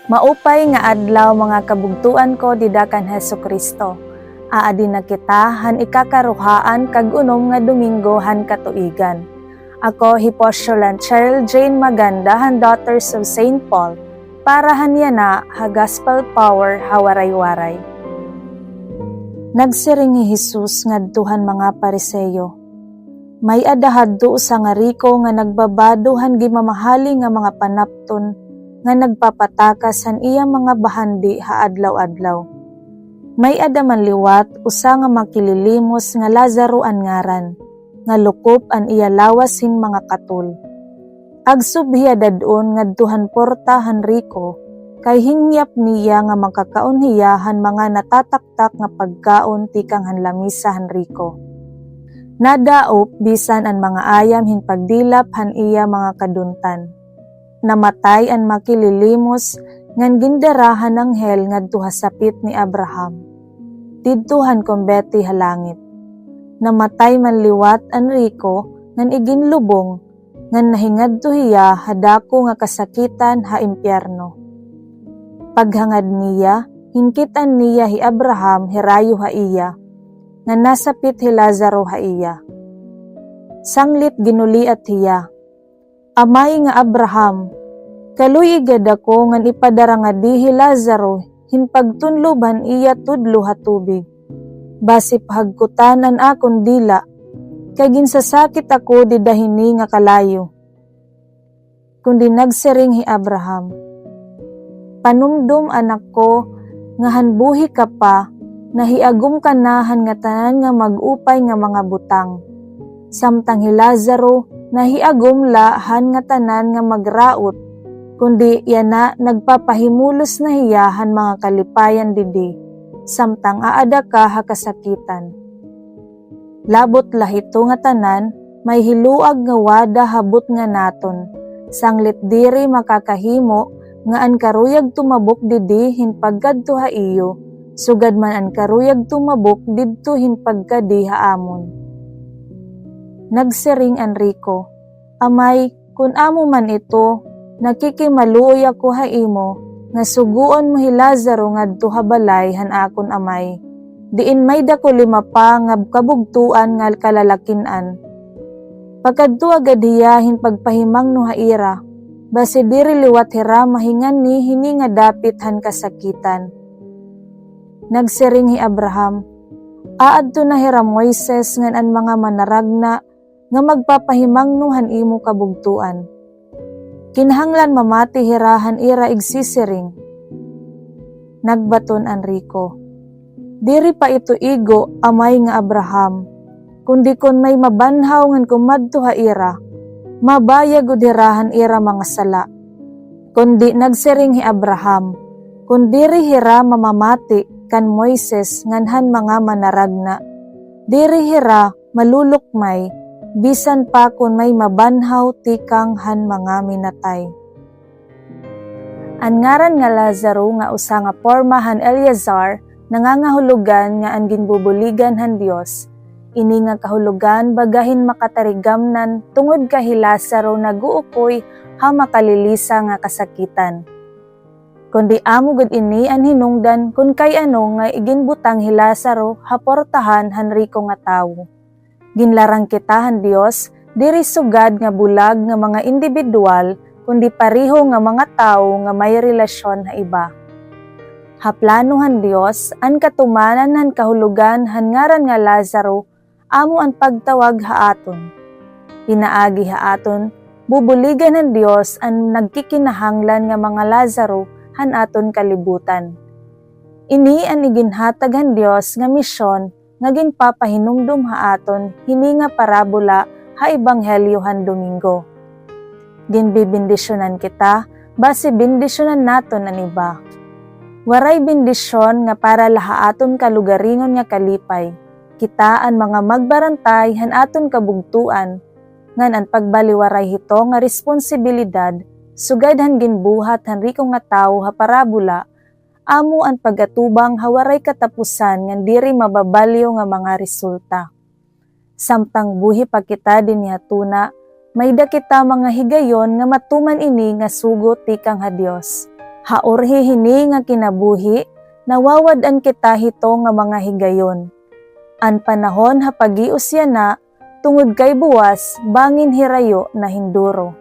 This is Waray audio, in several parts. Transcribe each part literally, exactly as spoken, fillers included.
Maupay nga adlaw, mga kabugtoan ko dida kan Hesukristo. Aadi na kita han ikakaruhaan kag unom nga Domingo han katuigan. Ako hi Postulant Cheryl Jane Maganda han Daughters of Saint Paul para han yana ha Gospel Power ha Waray-Waray. Nagsiring hi Jesus ngadto han mga Pariseo, "May-ada hadto usa nga riko nga nagbabado han gimamahali nga mga panapton nga nagpapatakas han iya mga bahandi ha adlaw-adlaw. May-ada man liwat usa nga makililimos nga Lazaro an ngaran, nga lukop an iya lawas hin mga katul. Agsob hiya dad-on ngadto han porta han riko, kay hingyap niya nga makakaon hiya han mga natataktak nga pagkaon tikang han lamisa han riko. Nadaop bisan an mga ayam hin pagdilap han iya mga kaduntan. Namatay an makililimos ngan gindara han anghel ngadto ha sapit ni Abraham, didto han kumbete ha langit. Namatay man liwat an riko ngan iginlubong, ngan nahingadto hiya ha dako nga kasakitan ha impyerno. Paghangad niya, hinkit-an niya hi Abraham hirayo ha iya, ngan nasapit hi Lazaro ha iya. Sanglit ginuliat hiya, 'Amay nga Abraham, kaluy-i gad ako ngan ipadara ngadi hi Lazaro hin pagtunlob han iya tudlo ha tubig, basi pahagkutan an akon dila, kay ginsasakit ako dida hini nga kalayo.' Kundi nagsiring hi Abraham, 'Panumdom, anak ko, nga han buhi ka pa, nahiagom ka na han ngatanan nga mag-upay nga mga butang. Samtang hi Lazaro nahiagom la han ngatanan nga magraot, kundi yana nagpapahimulos na hiya han mga kalipayan didi, samtang aada ka ha kasakitan. Labot la hito ngatanan, may hiluag nga wada ha butnga naton, sanglit diri makakahimo nga an karuyag tumabok didi hin pagkadto ha iyo, sugad man an karuyag tumabok didto hin pagkadi ha amon.' Nagsiring an riko, 'Amay, kun amo man ito, nakikimaluoy ako ha imo nga sugoon mo hi Lazaro ngadto ha balay han akon amay, diin may dako lima pa nga kabugtoan nga kalalakin-an. Pakadtoa gad hiya hin pagpahimangno ha ira, basi diri liwat hira mahinganhi hini nga dapit han kasakitan.' Nagsiring hi Abraham, 'Aadto na hira Moises ngan an mga manaragna nga magpapahimangno han imo kabugtoan. Kinahanglan mamati hira han ira igsisiring.' Nagbaton an riko, 'Diri pa ito igo, amay nga Abraham, kundi kon may mabanhaw ngan kumadto ha ira, mabaya gud hira han ira mga sala.' Kundi nagsiring hi Abraham, 'Kon diri hira mamamati kan Moises ngan han mga manaragna, diri hira malulukmay, bisan pa kon may mabanhaw tikang han mga minatay.' An ngaran nga Lazaro nga usa nga porma han Eleazar, nangangahulogan nga an ginbubuligan han Dios. Ini nga kahulogan baga hin makatarigamnan tungod kay hi Lazaro nag-uukoy ha makalilisa nga kasakitan. Kundi amo gud ini an hinungdan kon kay ano nga iginbutang hi Lazaro ha portahan han riko nga tawo. Ginlarang kita han Dios diri sugad nga bulag nga mga indibidwal, kundi pareho nga mga tawo nga may relasyon ha iba. Ha plano han Dios, an katumanan han kahulogan han ngaran nga Lazaro amo an pagtawag ha aton. Pinaagi ha aton, bubuligan han Dios an nagkikinahanglan nga mga Lazaro han aton kalibutan. Ini an iginhatag han Dios nga misyon nga ginpapahinumdom ha aton hini nga parabola ha Ebanghelyo han Domingo. Ginbibendisyonan kita, basi bendisyonan naton an iba. Waray bendisyon nga para la ha aton kalugaringon nga kalipay. Kita an mga magbarantay han aton kabugtoan, ngan an pagbaliwaray hito nga responsibilidad, sugad han ginbuhat han riko nga tawo ha parabola, amo an pag-atubang ha waray katapusan ngan diri mababalyo nga mga resulta. Samtang buhi pa kita dinhi ha tuna, may-ada kita mga higayon nga matuman ini nga sugo tikang ha Dios. Ha urhi hini nga kinabuhi, nawawad-an kita hito nga mga higayon. An panahon ha paghius yana, tungod kay buwas, bangin hirayo na hinduro.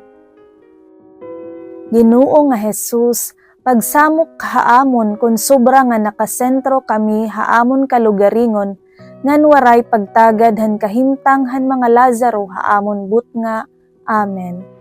Ginoo nga Jesus, pagsamok ha amon kon sobra nga nakasentro kami ha amon kalugaringon ngan waray pagtagad han kahimtang han mga Lazaro ha amon butnga. Amen.